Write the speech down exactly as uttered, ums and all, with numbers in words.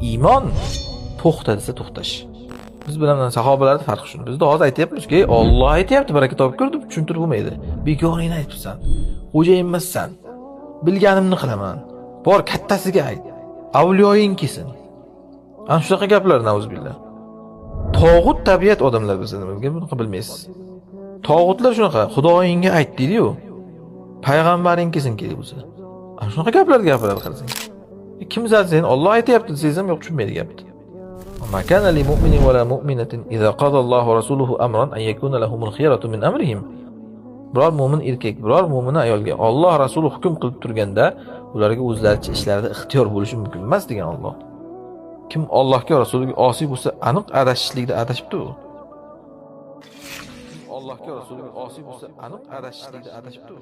ئىمان توختا دېسە توختاش. بىز بىلەن ساھابىلەردە پەرق شۇ. بىزدە ھازىر ئېيتىپمىزكى، ئاللا ئېيتىپتى، بىر كىتاب كۆر دەپ چۈشەندۈرۈپ بولمايدۇ. بىگانىنى ئېيتىپسەن. خوجا ئەمەسسەن. بىلگىنىمنى قىلىمەن. بار، كاتتىسىگە ئېيت. ئەۋلىيايىڭ كەلسۇن. ئەنە شۇنداق گەپلەر، نەئۇزۇبىللا. تاغۇت تەبىئەت ئادەملەر بىز، بۇنى بىلمەيسىز. تاغۇتلار شۇناقا، خۇدايىڭغا ئېيت دەيدۇ. پەيغەمبەرىڭ كەلسۇن كېلىپ بولسا. ئەنە شۇناقا گەپلەر گەپلەر قىلسىڭ. كىم سەن، سەن ئاللا ئېيتىپتۇ دېسەم يوق، چۈشەنمەيدۇ گەپنى. وما كان لمؤمن ولا مؤمنة إذا قضى الله ورسوله أمرا أن يكون لهم الخيرة من أمرهم. بىرەر مۆمىن ئەركەك، بىرەر مۆمىنە ئايالغا ئاللا رەسۇلى ھۆكۈم قىلىپ تۇرغاندا، ئۇلارغا ئۆزلەرچە ئىشلاردا ئىختىيار بولۇشى مۇمكىن ئەمەس دېگەن ئاللا. كىم ئاللاھقا، رەسۇلىگە ئاسىي بولسا، ئەنىق ئاداشىشلىكتە ئاداشىپتۇ. كىم ئاللاھقا، رەسۇلىگە ئاسىي بولسا، ئەنىق ئاداشىشلىكتە ئاداشىپتۇ.